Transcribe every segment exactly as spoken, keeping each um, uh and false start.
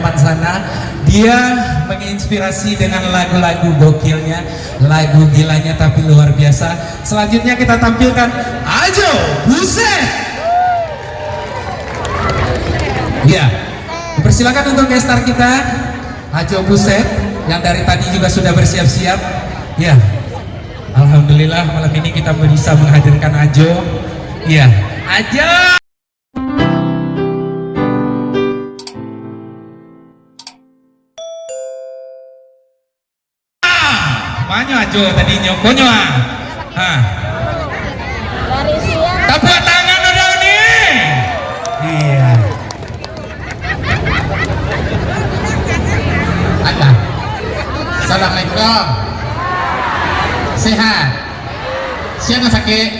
Pansana. Dia menginspirasi dengan lagu-lagu gokilnya, lagu gilanya tapi luar biasa. Selanjutnya kita tampilkan Ajo Buset. Ya, dipersilakan untuk gestar kita, Ajo Buset, yang dari tadi juga sudah bersiap-siap. Ya, alhamdulillah malam ini kita bisa menghadirkan Ajo. Ya, Ajo. Ah, manyo Ajo tadi nyo, konyo ah. Ha. Tapuak tangan udah ni. Iya. Ada. Assalamualaikum. Sehat. Siapa sakit?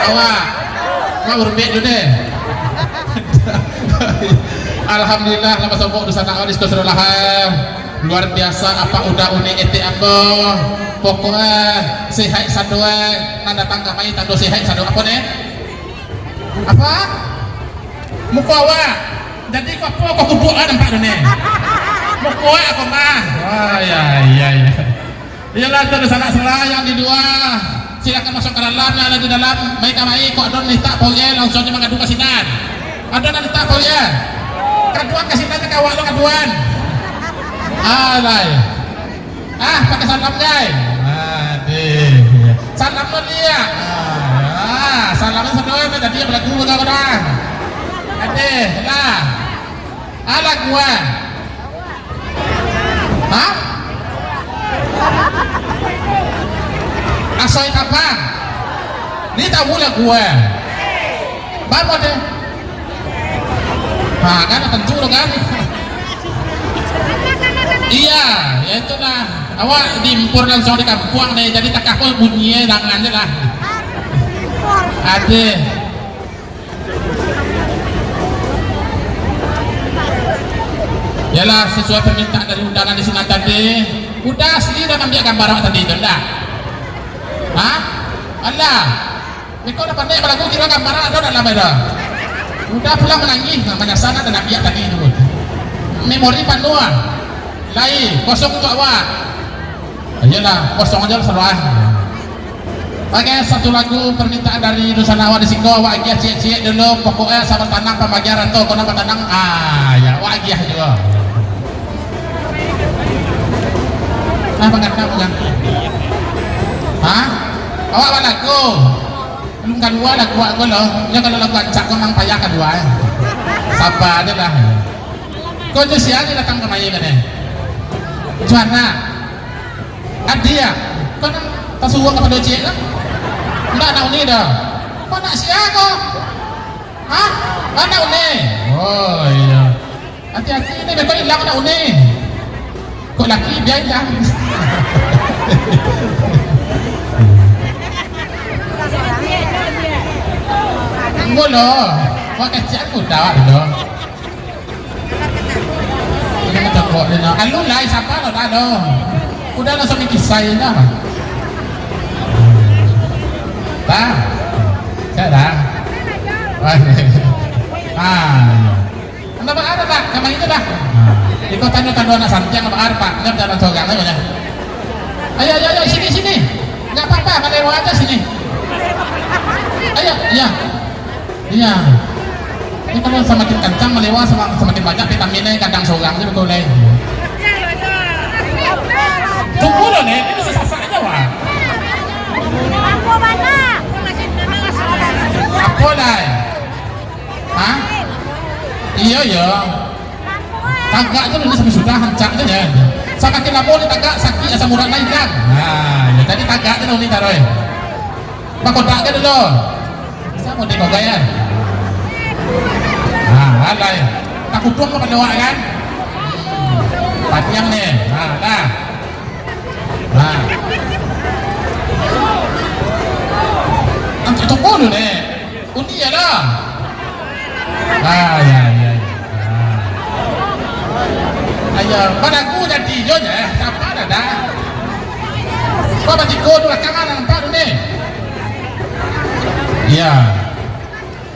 Awak. Awak berubik dulu deh. Alhamdulillah, lah basobok dosa nak awak di Sikosorolahan. Luar biasa, apa udah unik etek apa. Pokoknya sehat sadua, nan datang kamari tando sehat sadua. Apa ni? Apa? Muko awak. Jadi ko apa ko kubuk lah nampak tu ni. Muko awak apa mah? Wah, ya, ya, ya. Iyolah, tu sanak-sanak yang di lua, silakan masuk ka dalam, yang lah di dalam, mai kamari, kok ado mintak paruik, langsuang ajo mangadu ka sinan. Ado nan mintak paruik? Kaduan ka sinan, ka awak lo kaduan. Alai. Ah, pakai salam, Jai. Aduh. Salam lo dia. Ah, salam sadonyo, tadi balagu ka urang. Aduh, lah. Alah, kuat. Ha? Asoi kapan? Ni tahu lah gue. Baru deh. Ha, kan tentu tu kan. Iya, ya itulah. Awak diimpor langsung di kampuang deh, jadi takah pun bunyi tangan je lah. Ade. Yalah, sesuai permintaan dari undangan di sinan tadi. Udah asli dah ambiak gambar awak tadi tu, ndak? Hah? Alah. Beko dah pandai balagu, kiro gambar ado dalam ado. Udah pulang manangih, nah, manyasal dah ambiak tadi tu. Memori panuah. Lai, kosong untuak awak. Iyolah, kosong ajo lah saluan. Oke, satu lagu permintaan dari Dunsanak awak di siko, awak agiah ciek-ciek dulu, pokoknya asa batanang pambagian rato, kok nan batanang, ah, ya, awak agiah juo. Nah, baganak, bukan? Hah? Awak balagu? Alun kaluar lagu awak ko lo. Nyo kalau lagu rancak ko memang payah kaluar, eh. Saba ajo lah. Ko jo sia nan datang kamari ko ni? Jo anak. Adia, ko nan tasuruah kapado ciek ko? Ndak, anak uni doh. Ko anak sia ko? Hah? Anak uni? Oh, iyo. Ati-ati ni, beko ilang anak uni. Kok laki, bia ilang. Mulo, wak kecek aku dah, wak dulu. Ini tokok ni, no. Alu lai, saba lo dah, lo. Udah langsung dikisai dah. Dah. Cak dah. Ah, iyo. Anda baar dah, kamari tu dah. Iko tanyo-tanyo anak santiang, baar, Pak. Anda jalan sorang aja, ya. Ayo, ayo, ayo, sini, sini. Nggak apa-apa, malewa aja sini. Ayo, iya. Iya. Ini kalau samakin kancang malewa, sama-, samakin banyak vitaminnya, kadang sorang je betul, eh. Tunggu dulu, Nek. Ini masih sasak aja, wah. Apa, Lai? Hah? Iya, iya. Tagak tu dulu sampai sudah, rancak tu ya. Samakin lamo ditagak, sakik asam urat lah ilang. Nah, ya, jadi tagak tu dulu ni, taruh. Bakodak ke dulu? Bisa mau dikodak ya? Nah, alai. Takutuang apa lewat kan? Panjang ni. Nah, dah. Nah. Nanti tunggu dulu ni. Uni ya lah. Ah, ya, ya, ya. Ah. Ayo, mana aku jadi jo ya? Siapa dah dah? Kau bertiga tu belakangan nampak tu ni. Ya.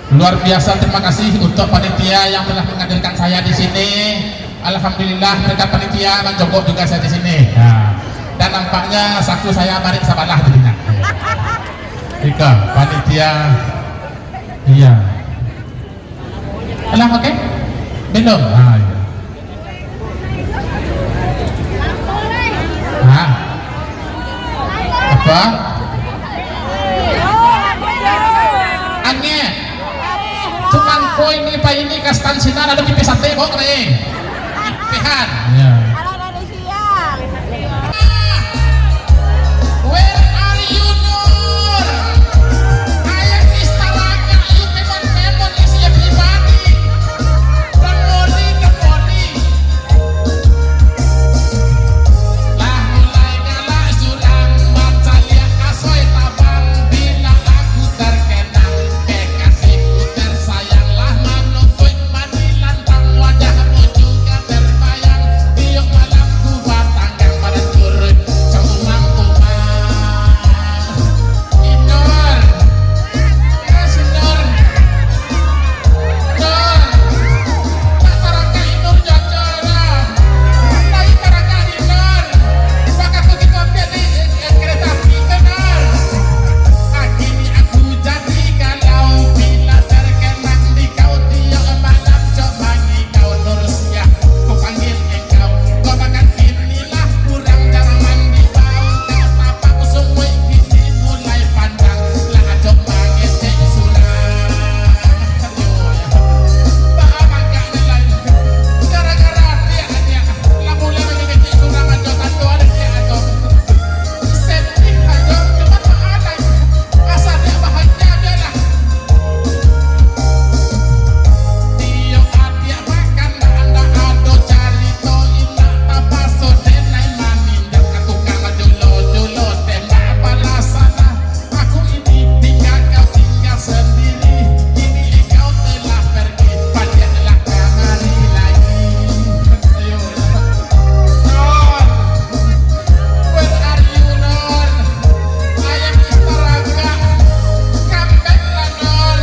Luar biasa, terima kasih untuk panitia yang telah menghadirkan saya di sini. Alhamdulillah, berkat panitia mancokok juga saya di sini. Ya. Dan nampaknya saku saya barek sabalah jadinya. Iko, panitia. Iya. Alah, oke? Belum? Ah, iya. Hah? Apa? Angek. Cuman ko ini, Pak, ini kastan sinar, ada pipis sate, kok, kering. Pipihan. Iya. Where are you, Nur? I am Mister Lagak, you cannot demon is everybody. Don't worry, don't worry. Lah mulai galak surang, mancaliak asoi tabang, bila aku terkenang, kekasihku tersayang lah manutuik. Di lantang wajahmu juga terbayang, tiok malam ku batanggang badan turun, cak umang-umang. Inur, eh, Sinur, Nur, tak tarakak Inur jojo dah, lai tarakak Inur, bakal ku dikopiak di, eh, kereta api tu, Nur. Kini aku jadi galau bila terkenang di kau, tiok malam cok mangigau. Nur Rusiah, ku panggil engkau, kau bakan kini lah kurang, jarang mandi bau. Kau tapak sunguik kini mulai pandang, lah cok mangecek surang. Aduh, ya. Baa mangkaknyo lai. Gara-gara adiak, adiak lah mulai mangecek surang, ajo tantu ada diak ajo. Sedih ajo, cuman baa lai. Asa diak bahagia ajo lah. Tiok adiak makan, ndak ado carito, indak tapaso, denai manindak ka tukang julo-julo, tembak balasana. Aku ini tingga, kau tingga sendiri. Kini engkau telah pergi, padiaklah kamari lagi. Ayo. Nur, where are you, Nur? I am Mister Ragak. Come back lah, Nur.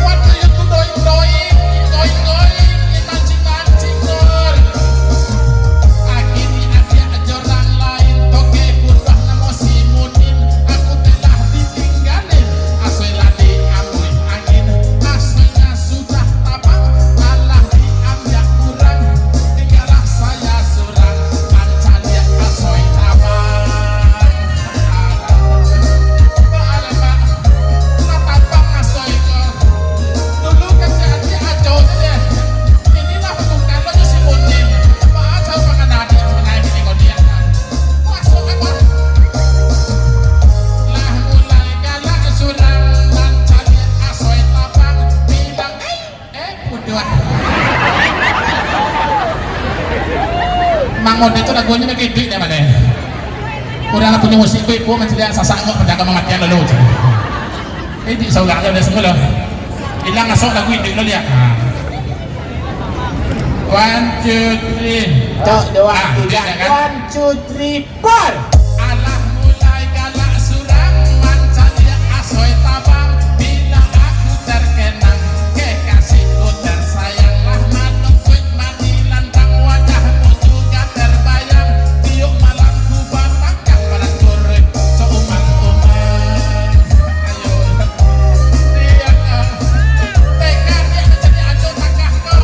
What are you doing, doing, doing, doing, mancing, mancing, Nur? Kini adiak jorang lain, toke buruah namo si Munin. Aku telah ditinggalin, asoi lah diamui angin. Asoinyo sudah tabang, alah diambiak urang. Tinggalah saya surang, mancaliak asoi tabang. Alah, alah, Pak. Lah tabang asoi ko. Dulu kan si Adi ajo tu deh. Kini lah batukar lo jo si Munin. Baa caro panganadi sabananyo kini ko diak, kan? Masuak apo? Lah mulai galak surang, mancaliak asoi tabang, bilang, "Ai, eh, puduak." Mang Mode tu lagunyo baitu-itu dek mano? Urang lah punyo musik ko ipo mancaliak sasak ngok, padagang mamatian lalu. Iduik saurang se lah samulo. Ilang asok lagu iduik lo liak. Ha. One, two, three. Tok, dua, ah, tiga. Iduik, kan? One, two, three, four. Alah mulai galak surang, mancaliak asoi tabang. Bila aku terkenang, kekasihku tersayang lah manutuik. Di lantang wajahmu juga terbayang, tiok malam ku batanggang badan turun, saumang-umang. Ayo, diak, ah. Tega diak mancari ajo takah ko.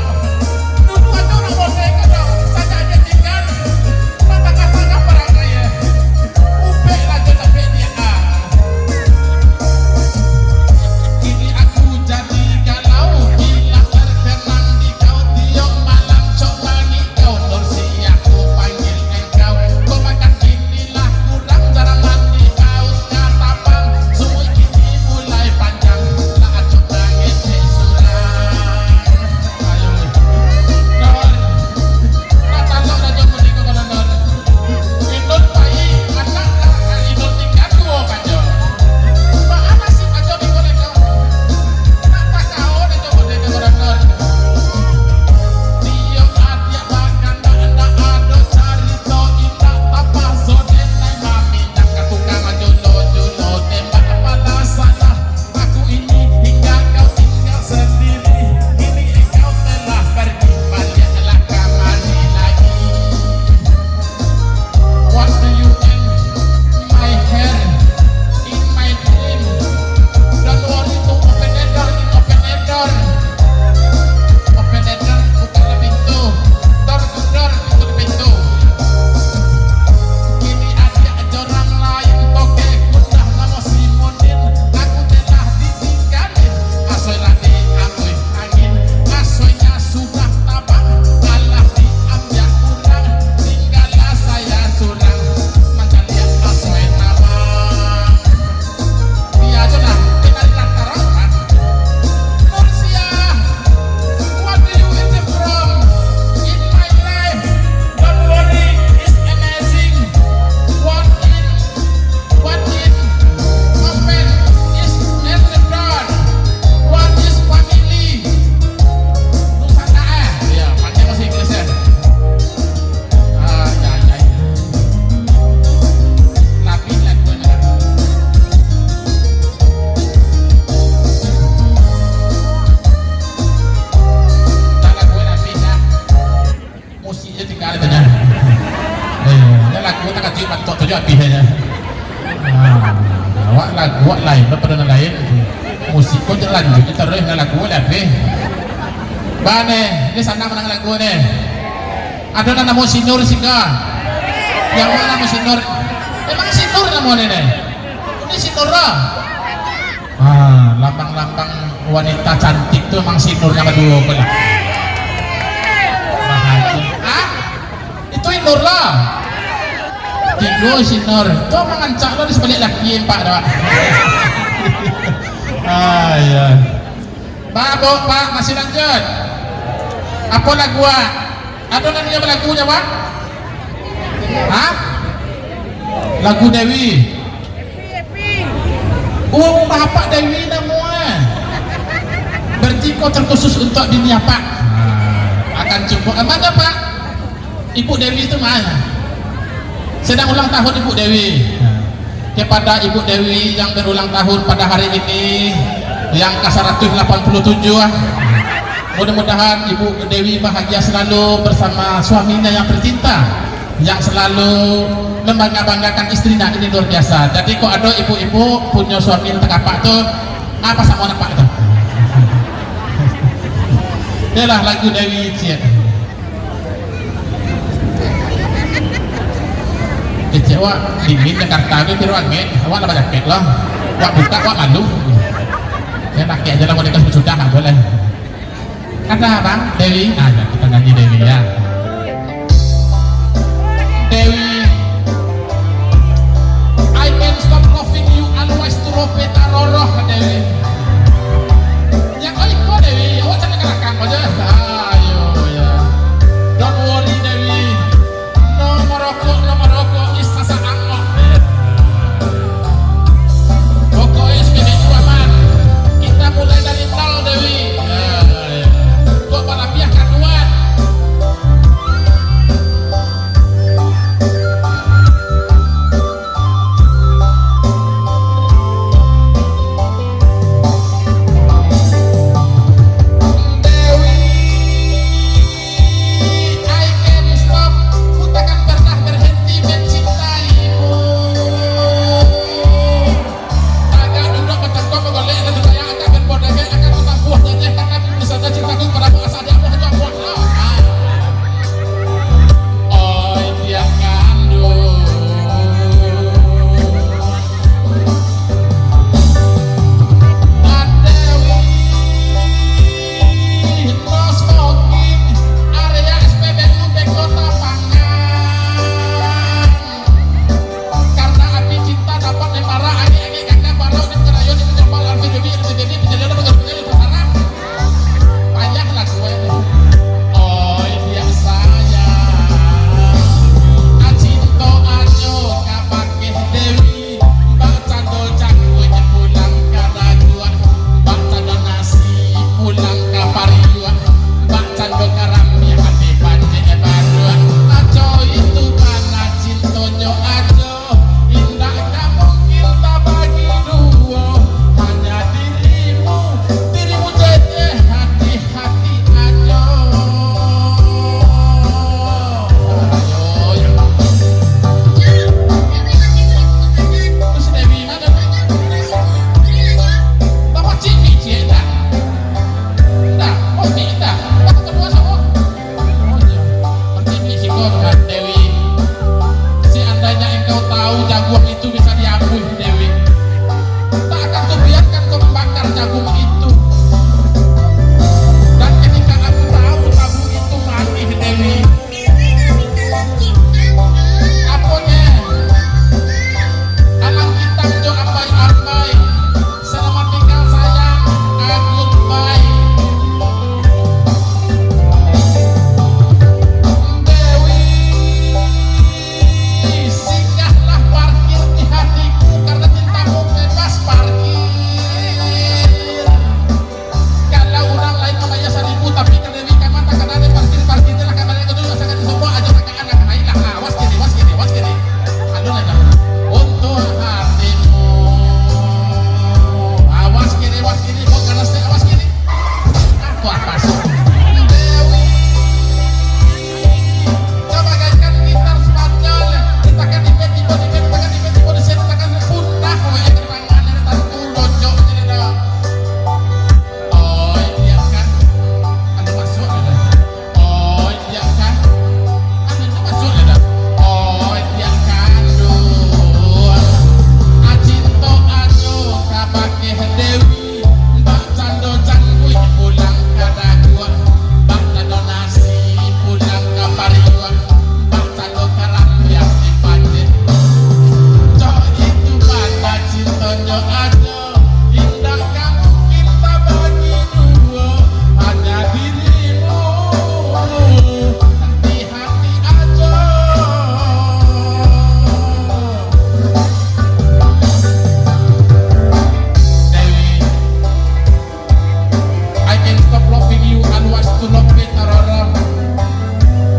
Dulu ajo nak boleh ko doh, sajak diak tinggal, batangah-tangah parangai, eh. Abih aja. Ah, awak lagu awak lain, awak pado nan lain. Musik ko jan lanjuik taruih, nan lagu awak lah abih. Ba Neh, sanang manang lagu Neh. Ado nan namo Sinur siko. Nan ma namo Sinur? Emang Sinur namo Neh, Neh? Ko Sinur lah. Ah, lambang-lambang wanita cantik tu emang Sinur nan baduo ko lah. Bahagia. Ah? Itu Inur lah. Tigo Sinur. Tu mangancak lo di sabaliak laki empak tu. Ah, iya. Ba, Buk, Pak, masih lanjut. Apo lagu, Wak? Ado nan inyo balagu nyo, Wak? Hah? Lagu Dewi. Oh, Bapak Dewi namo, eh? Berarti ko terkhusus untuk bini Apak. Ah, akan cukup. Aman dah, Pak? Ibu Dewi tu ma? Sedang ulang tahun Ibu Dewi. Kepada Ibu Dewi yang berulang tahun pada hari ini, yang ke seratus delapan puluh tujuh, ah. Mudah-mudahan Ibu Dewi bahagia selalu bersama suaminya yang tercinta, yang selalu membangga-banggakan istrinya, ini luar biasa. Jadi, kok ado ibu-ibu punyo suami nan takapak tu, apa samo nampak tu? Yalah, lagu Dewi ciek. Kecek awak dingin Jakarta tu, kiro angek, awak lah bajaket lah. Awak buka, awak malu. Ya, pakai aja lah, model sudah lah, boleh. Kata abang, Dewi, ah, ya, kita nyanyi Dewi, ya. Dewi, I can stop loving you, always to rope taroroh, Dewi. Ya, oh, iko, Dewi, awak cari kalakang aja. Ayo, ya. Don't worry, Dewi. No marokok, no marokok, is sasaang kok. Pokoknya sepeda itu aman. Kita mulai dari nol, Dewi. Kok balabiah kanduan?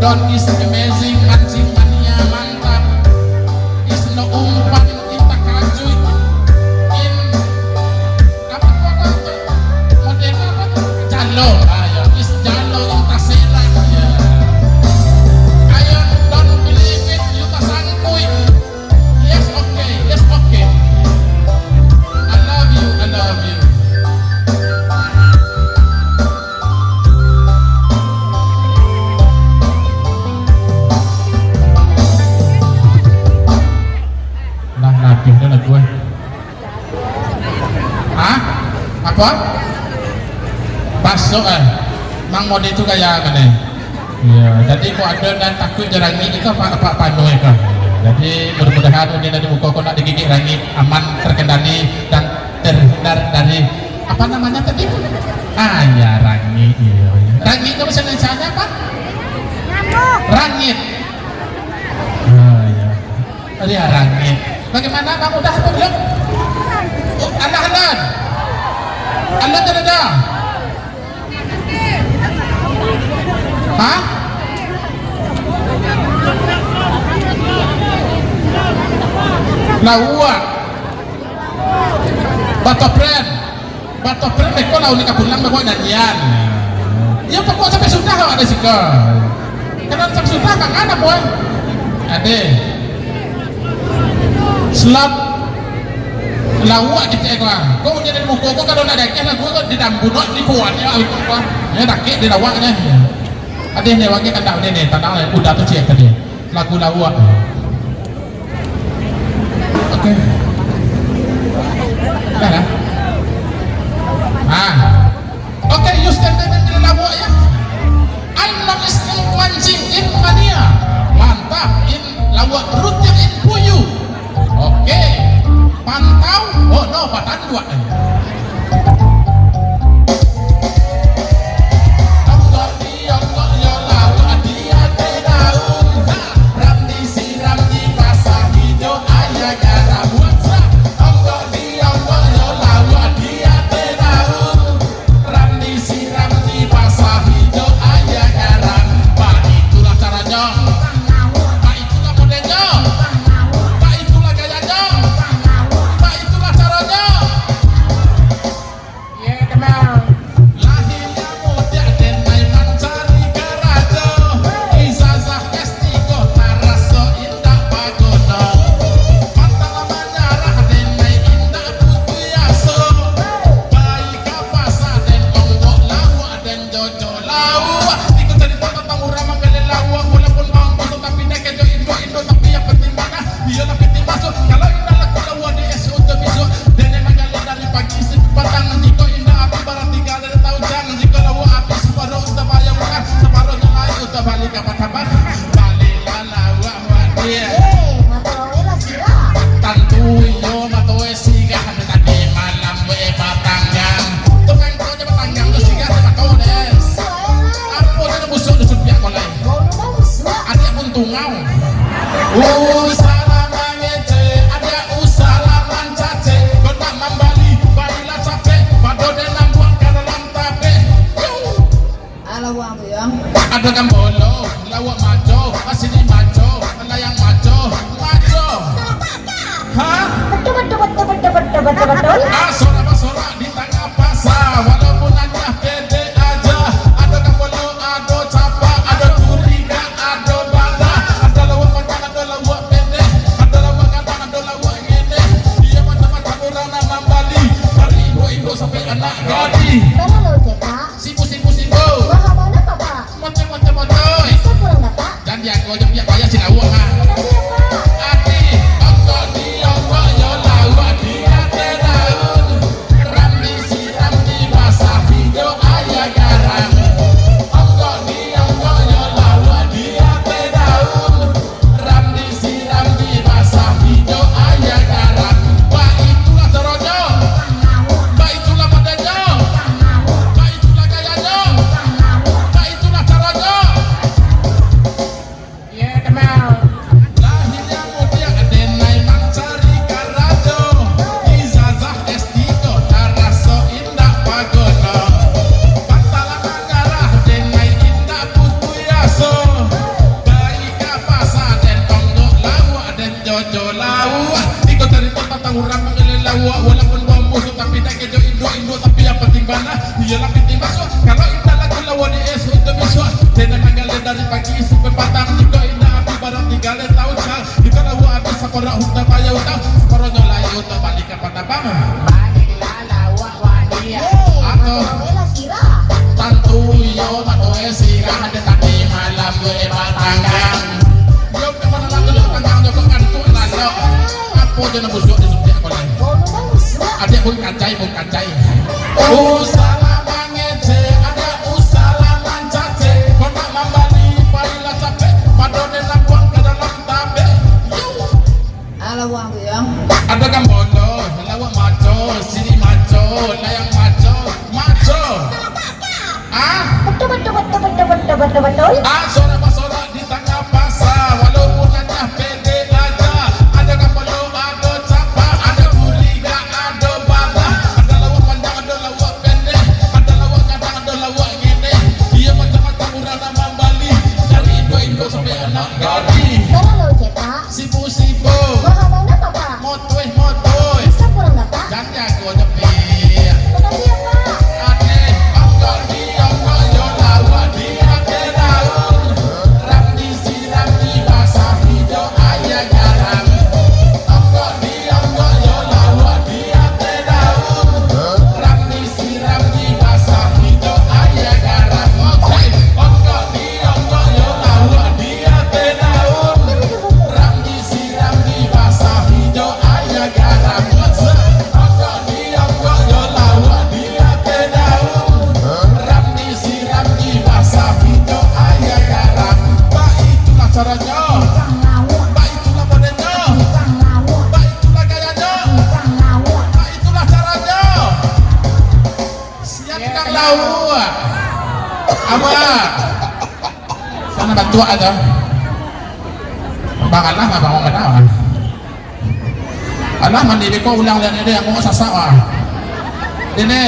Don is amazing, mancing mania mantap. Is no umpan, in takajuik, in apa tu, apa tu? Model apa tu? Jalo, ayo, is jalo, in taserak, ya. Ayo, don't believe it, you tasangkuik. Yes, okay, yes, okay. I love you, I love you. Nah, nah, pindah lagu, eh. Hah? Apa? Basok, eh. Mang mode tu gaya kan, eh? Iya, jadi kok ada nan takuik jo rangik iko, Pak, Pak Pano iko. Jadi, mudah-mudahan uni nan di muko ko nak digigik rangik aman, terkendali, dan terhindar dari, apa namanya tadi? Ah, ya, rangik, iya, iya. Rangik itu bahasa Indonesianya apa? Nyamuk. Rangit. Ah, iya. Tadi rangit. Bagaimana, Bang? Udah atau belum? Oh, alah, alah. Alah, alah, alah. Hah? Lauak. Batopren. Batopren beko lah, uni ka pulang bawa nyanyian. Ya, pokok sampai sudah awak ada siko. Kalau sampai sudah, makan apa, eh? Ade. Slot. Lauak kecek ko, ah. Ko uni dari muko ko, kalau nak dakek lah, gua di dambun, di kuat, ya, itu, ah. Ya, dakek di lauak, ya. Ade ni, wak, kandak ade ni, tandang, eh, udah tu ciek tadi. Lagu lauak. Oke. Dah, dah. Ah. Oke, you stand by, main lauak, ya. Anak is in mancing, in mania. Mantap, in lauak, rutin, in puyu. Oke. Pantau. Oh, no, batanduak. Baitulah caronyo. Baitulah caronyo. Ye, kenal. Lahirnyo mudiak denai mancari karajo. Ijazah S tigo taraso indak baguno. Pantang manyarah denai indak putuih aso. Pai ka pasa den onggok lauak den jojo lauak. Iko carito tantang urang manggaleh lauak, walaupun bangku tapi dak kejo indo-indo, tapi yang penting manah. Iyo lah, piti masuk. Kalau indak laku lauak di esok tu bisuak, dene manggaleh dari pagi sampai patang. Jiko indak abih, barati galeh tau jang. Jiko lauak abih, saparo untuak bayar utang, saparonyo lai untuak bali kaban-kaban. Balilah lauak, Mak Dia. Eh, mato lauak lah sirah. Tantu iyo, mato e sirah. Tadi malam we batanggang. Tukang kau je batanggang tu sirah, dia mato deh. Apo tu busuak tu supiak kau lai? Adiak buntungau. Usahlah mangecek, adiak usahlah mancacek. Kau nak mambali, balilah capek. Pado den nambuang ka dalam tabek. Alah, uang tu, Yang. Ado gambolo, lauak maco, asini maco, layang maco, maco. Hah? Betul, betul, betul, betul, betul, betul, betul. Ah, sorak basorak di tangah pasa, walaupun hanya kedek aja. Ado kapalo, ado capak, ado curiga, ado bala. Ado lauak panjang, ado lauak pendek, ado lauak gadang, ado lauak ngenek. Iyo macam-macam urang nak mambali, dari ibu-ibu sampai anak gadih. Mana lo cekak? Sibu, sibu, sibu. Wah, mana, Bapak? Macam-macam, macam. Bisa pulang, Bapak? Jan diago jo, biak payah si lauak, ha. Makasih ya, Pak. Ati, onggok di onggok yo lauak di ateh daun. Rambi si rambi basah ijo aia garam. Onggok di onggok yo lauak di ateh daun. Rambi si rambi basah ijo aia garam. Baitulah caronyo. Baitulah modelnyo. Baitulah gayanyo. Baitulah caronyo. Ye, kenal. Iyolah pitih masuak, kalau indak laku lawa di es untuk bisuak. Kena manggaleh dari pagi sampai patang, jika indak api barang tinggaleh tauca. Jika lawa api sakorak hutan bayau tau, sakoronyo lai untuk balik ka patabang. Baliklah lawa wadia. Atau tantu iyo mato es sirah ada tadi malam gue batanggang. Yo, ke mana lagu batanggang, joko kantuk lalu. Apo je nak busuk di suntiak kau ni? Adiak pun kacai, pun kacai. Usahlah mangecek, ada usahlah mancaci. Kau nak mambali, pailah capek. Pado den lapuang ka dalam tabek. Yo. Alah, wang tu, yo. Ada gambolo, lawak maco, siri maco, layang maco, maco. Ah? Betul, betul, betul, betul, betul, betul, betul. Ah, sorak basorak di tangah pasa, walaupun nanyah pendek aja. Ada kapalo, ada capa, ada gurigak, ada balah. Ada lawak panjang, ada lawak pendek. Ada lawak gadang, ada lawak ngenek. Iyo macam-macam urang nan mambali. Dari indo-indo sampai anak gadih. Kalau lo cetak. Sibu-sibu. Maha banyak, Bapak. Motuih-motuih. Bisa pulang, Bapak. Jan jago nyepi. Makasih ya, Pak. Ane, ongkok di ongkok yo lawak di ateh daun. Ram disiram dibasahi jo aia garam. Ongkok di ongkok yo lawak di ateh daun. Ram disiram dibasahi jo aia garam. Oke, ongkok di ongkok yo lawak di ateh daun. Ram disiram dibasahi jo aia garam. Ongkok di ongkok yo lawak di ateh daun. Ram disiram dibasahi jo aia garam. Baitulah caranyo. Baitulah badanyo. Baitulah gayanyo. Baitulah caranyo. Siap tukang lauak. Abah. Sana batuak aja. Bang Allah, abang Allah. Alah, mandi beko ulang lihat ni deh, aku sasak ah. Ini,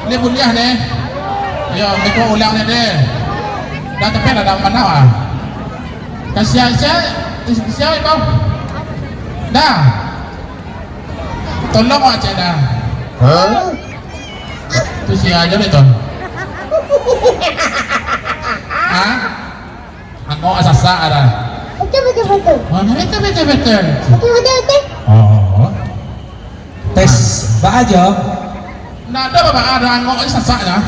ini buliah ni. Ya, beko ulang ni deh. Dah tepi lah, dah pandau ah. Kasihan siap, siap kau. Dah. Tolong wak cek dah. Hah? Tu sia aja betul. Hah? Angok sasak ada. Betul, betul, betul. Mana betul, betul, betul? Betul, betul, betul. Oh. Tes, ba aja. Ndak ada, Bapak, ada angok sasak ya.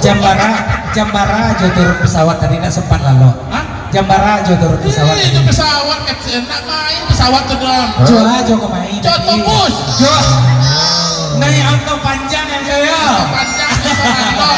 Jam bara, jam bara aja turun pesawat tadi, ndak sempat lalu. Hah? Jam bara aja turun pesawat. Ih, itu pesawat kecil, nak main pesawat tu dong. Jo aja kau main. Jo tembus. Jo. Naik auto panjang yang kaya. Panjang yang kaya.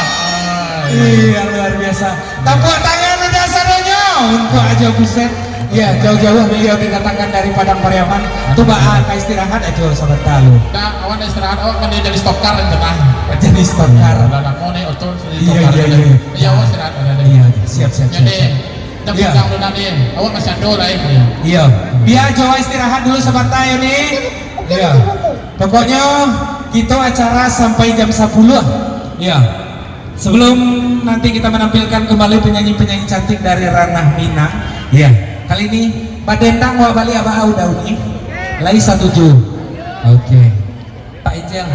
Iya, luar biasa. Tepuk tangan udah sadonyo untuk Ajo Buset. Ya, jauh-jauh beliau didatangkan dari Padang Pariaman. Tu baa ka istirahat aja sebentar lu. Nah, awak nak istirahat, awak kan jadi stokar aja lah. Jadi stokar. Udah lama nih, oto jadi stokar. Iya, iya, iya. Iya, awak istirahat aja deh. Iya, siap, siap, siap. Jadi, siap. Kita pulang dulu nanti. Awak masih ada lah, ya. Iya. Biar Jawa istirahat dulu sebentar ya nih. Iya. Pokoknya, kita acara sampai jam sepuluh. Iya. Sebelum nanti kita menampilkan kembali penyanyi-penyanyi cantik dari Ranah Minang, ya, kali ini badendang wak balik abah udah uni. Lai satuju. Oke. Pak Ijal.